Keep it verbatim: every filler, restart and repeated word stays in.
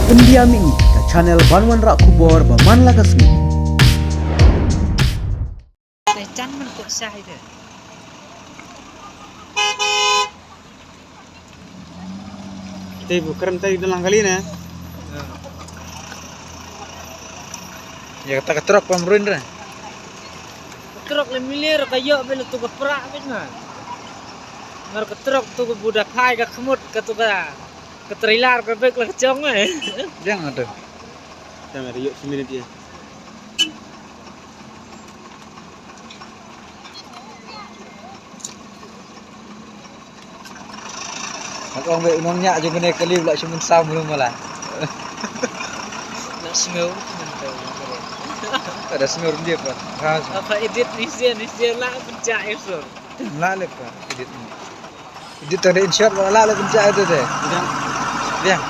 Pyndiam ïa ngi ka channel ban wanrah khubor ba man la ka sngi. Te jan man ko shai de. Te bu kren te dalang kali ne. Ya kata ka trok pam ruin re. Trok le milir ka yok bel tu ka prak bel na. Ngar ka trok tu ka buda phai ka khmut ka tu ka, ka trailer ka bek la ka jong eh. Yang ada. Yang ada yok seminit ya. Ak ong be u nongñiah jong kane ka liw la shu mynsaw mulu mala. La sngew mynta. Ka da sngew ryndia pat. Ha. Apa edit ni sia ni sia la pynjah esor. La lep ka edit ni. Edit tang da InShot ba la lep pynjah edit de. Biang. Biang.